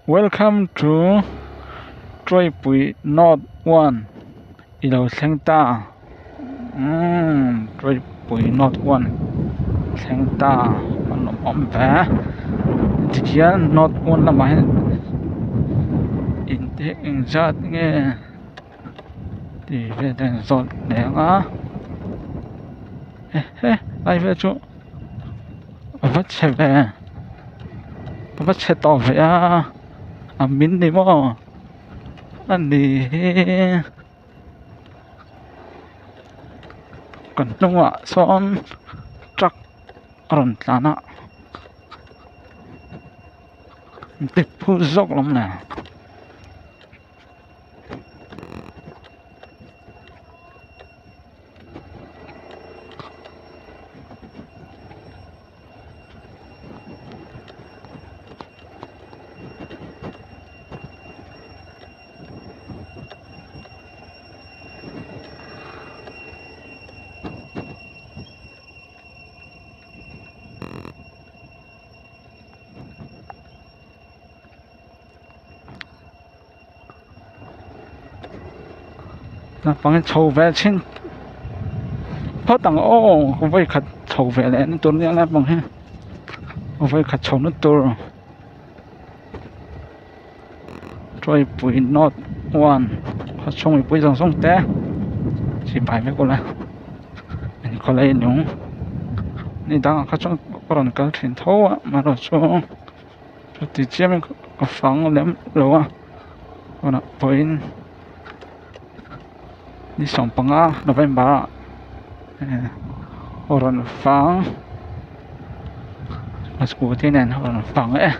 Welcome to Tuaipui North One i lo thleng ta umm Tuaipui North One thleng ta a nuam awm ve tikhian North One lamah hian in te engzat nge. Tih vel te an zawt leh ang a ehe lai vel chu a va chhe ve a va chhe tawh ve a a min ni maw a ni hi kan hnungah sawn truck a rawn tlan a dip phur zawk lo maw le. Naupang hi chho ve chhin phawt ang aw vawi khat chho ve leh na tur nia naupang hi vawi khat chho na tur Tuaipui north one khaw chhung mipui zawng zawng te chibai vek ula inkawlei nung ni dangah kha chuan ka rawn kal thin tho a amaherawhchu. Chuti chiam in ka fang lem lo a tunah pawhin ni 15 November ah eh rawn fang a scooty nen a rawn fang e.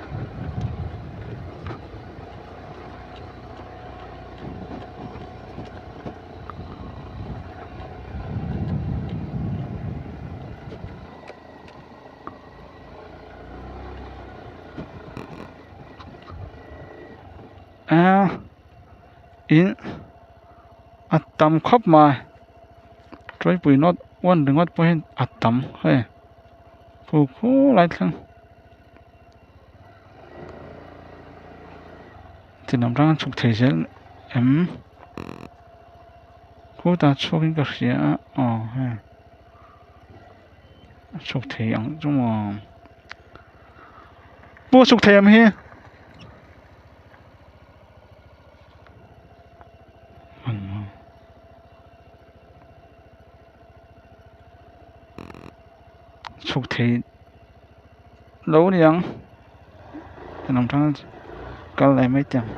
A in a tam khawp mai tuaipui nawt uan ringawt pawh hian a tam hei khu khulai thleng tinawm rang a chhuk thei zel em khutah chhuakin ka hria a aw hei. A chhuk thei ang chu maw pu a chhuk thei em hi chhuk thei lo a ni ang eng ang tang kal leh mai teh ang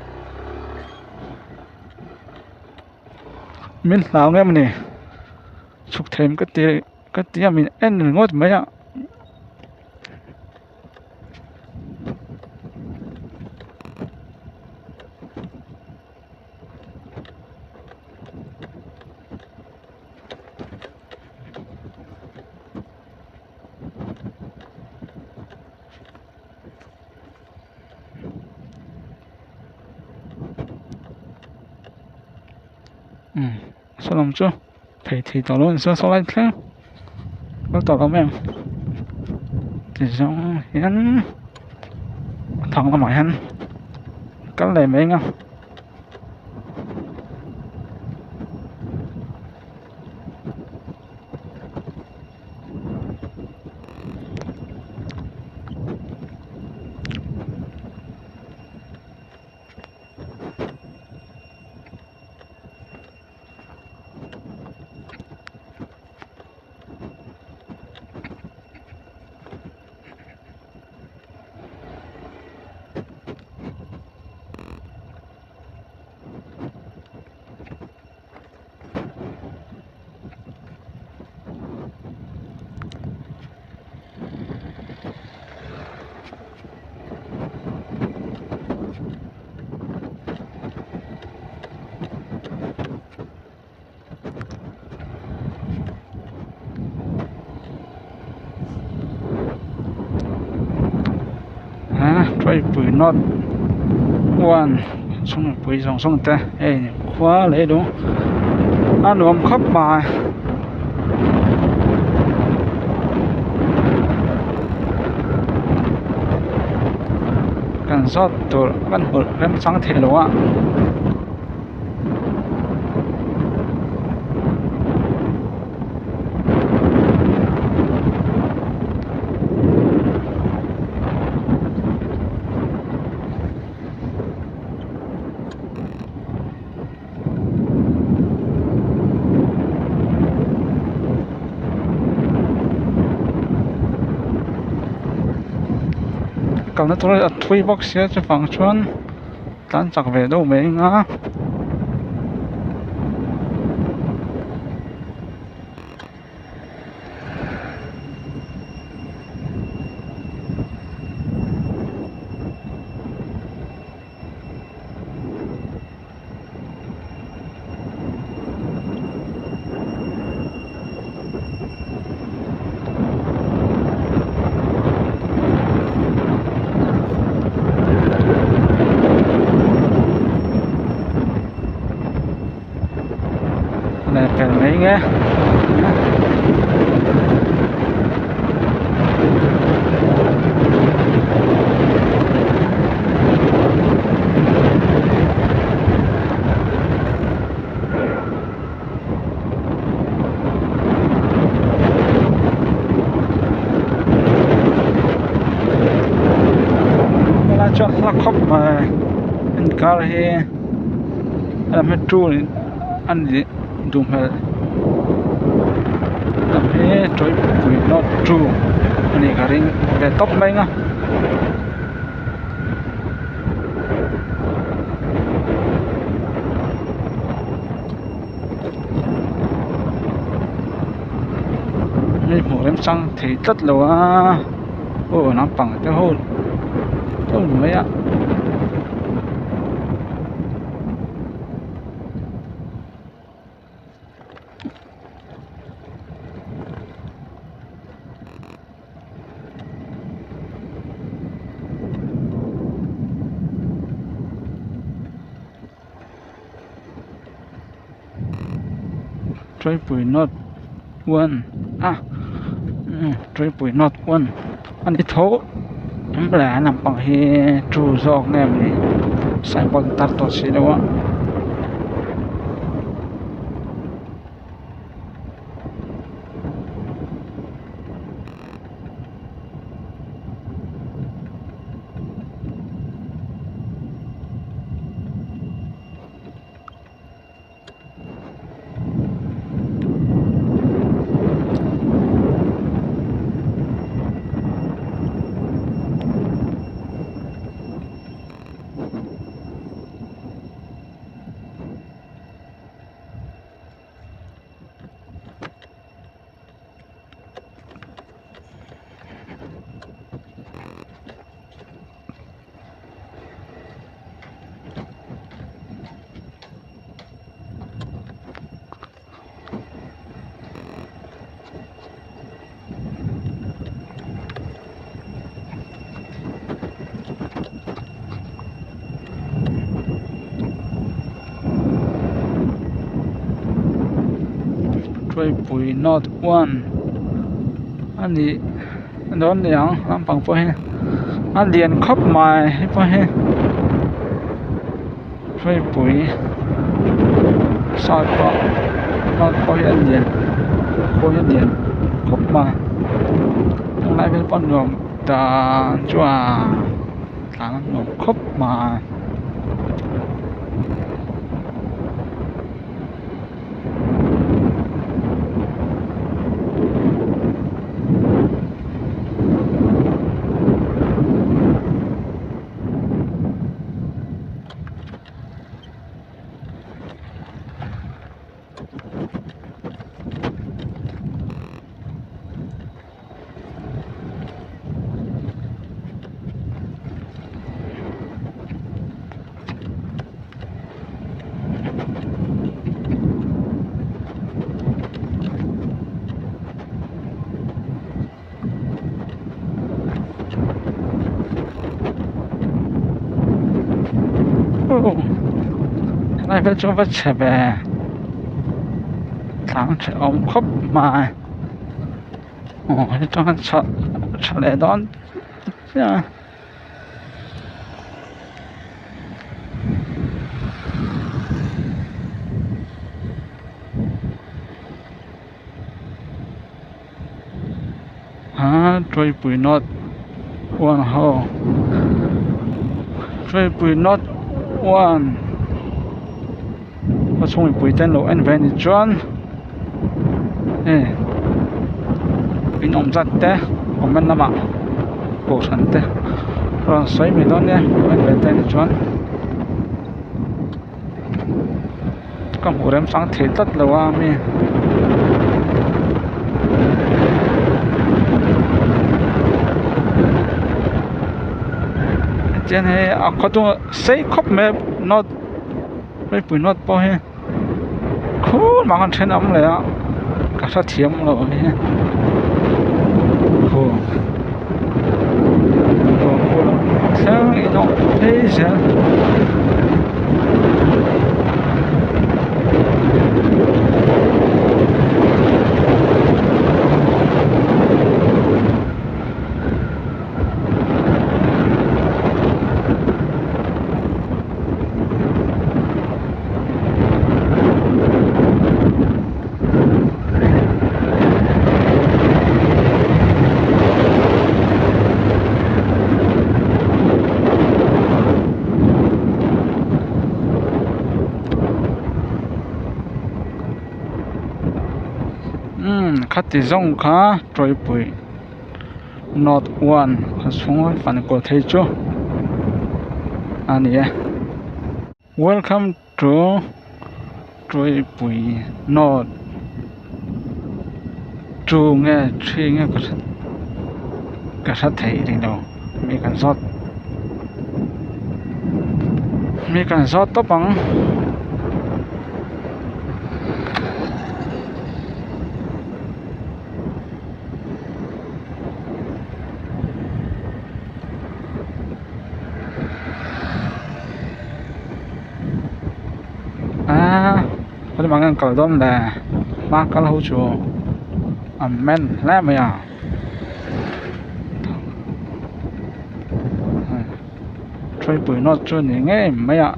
min hlau em a ni. Chhuk them ka ti ka ti a min en ringawt mai a. Saw lam chu phei thei tawh lo a ni saw saw lai thleng kal tawh lo mai ang ti zawng hian a thang lamah hian kal leh mai ang a. Tuaipui north one chhungpui zawng zawng te hei khua leh lung a nuam khawp mai. Kan. kan zawt tur kan hmu remchang thei lo a. Kalna tur a thui bawk sia chuvang chuan tlan chak ve deuh mai ang a. Lehpel mai nge. Helai chuan hla khawp mai inkar hi a lam hi tul a nih duh hmel lam hi tawipui nawk tu a nih ka ring ve tawp mai ang a. Hei hmuh remchang thei tlat lo a aw naupang te ho ho mai a. Tuipui north one a tuipui north one a ni tho lampang hi two zawk nge maw ni signboard an tar tawh si lo a. Tuipui north one a nih dawn niang lampang pawh hi a lian khawp mai hei pawh hi Tuipui south pawh north pawh hi a lian khawi a lian khawp mai tunlai vel pawh a nuam dan chuan tlan a nuam khawp mai. Helai vel chu a va chhe ve tlang hrehawm khawp mai aw heti chuan chhoh tha leh dawn chiah a. Tuaipui North one ho Tuaipui North one a chhung mipui te an lo en ve a nih chuan hei in awm zat te comment lamah kohhran te rawn sawi mai dawn nia lo en ve te a nih chuan ka hmuh remchang thei tlat lo a mi tihian hei a khawchhung sei khawp mai a note Ropui nawt pawh hi khur mah khan then a awm leh a ka hrethiam lo ang hi khu thleng in awm phei zel. Umm khati zawng kha tawipui north one a chhunga fan kawl thei chu a ni e. Welcome to Tuaipui North 2 nge 3 nge ka hre ka hre thei rih lo mi kan zawt mi kan zawt tawp ang. Aaa khaw lamah hian kal dawn le hma kal ho chu an men hle mai a Tuaipui note chu ni ngei mai a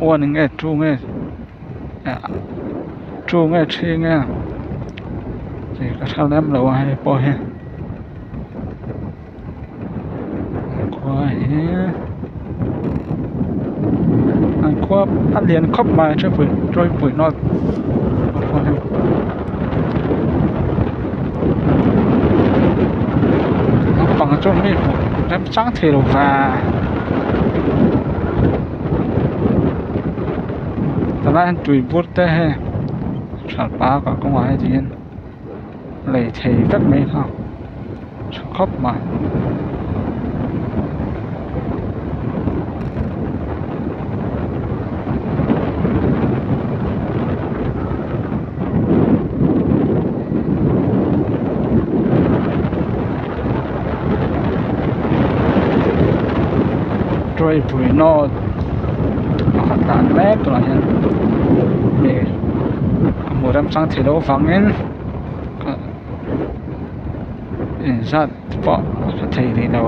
one nge two nge two nge three nge tih ka hre lem lo a hei pawh hi. Khua hi an khua a lian khawp mai Tuaipui Tuaipui north khua hi naupang chu mi hmuh remchang thei lo va tunah hian tui bur te hei thalpa kalkawngah heti hian. Lei thei vek mai kha tha khawp mai. Tuaipui note pakhat tlan mek tunah hian mi a hmuh remchang thei loh avangin inzat pawh a hre thei rih lo.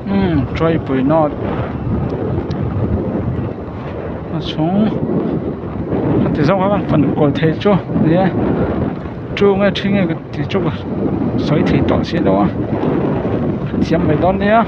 Umm Tuaipui note a chhung a ti zawng a fan kawl thei chu nia two nge three nge tih chu ka sawi thei tawh si lo a thiam mai dawn nia.